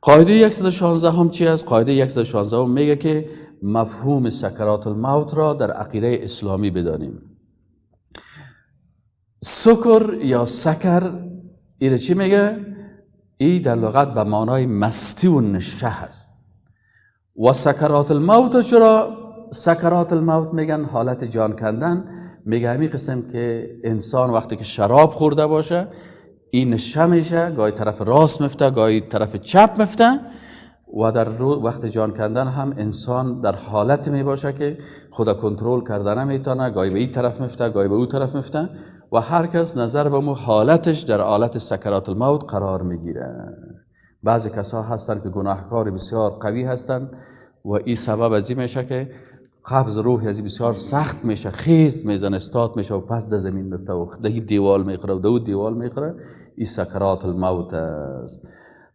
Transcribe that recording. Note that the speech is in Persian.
قاعده 116 هم چی است؟ قاعده 116 هم میگه که مفهوم سکرات الموت را در عقیده اسلامی بدانیم. سکر یا سکر ایره چی میگه؟ ای در لغت به معنای مستی و نشه هست. و سکرات الموت چرا سکرات الموت میگن؟ حالت جان کندن. میگه همین قسم که انسان وقتی که شراب خورده باشه، این نشه میشه، گاهی طرف راست مفته، گاهی طرف چپ مفته و در وقت جان کندن هم انسان در حالت می باشه که خوده کنترل کرده نمیتونه، گاهی به این طرف مفته، گاهی به او طرف مفته و هر کس نظر به مو حالتش در حالت سکرات الموت قرار میگیره. بعضی کسا هستند که گناهکار بسیار قوی هستند و این سبب از این میشه که قبض روح از بسیار سخت میشه، خیز میزنه، استاد میشه و پس در زمین میفته و ده دیوال میخوره و ده دیوال میخوره. این سکرات الموت است.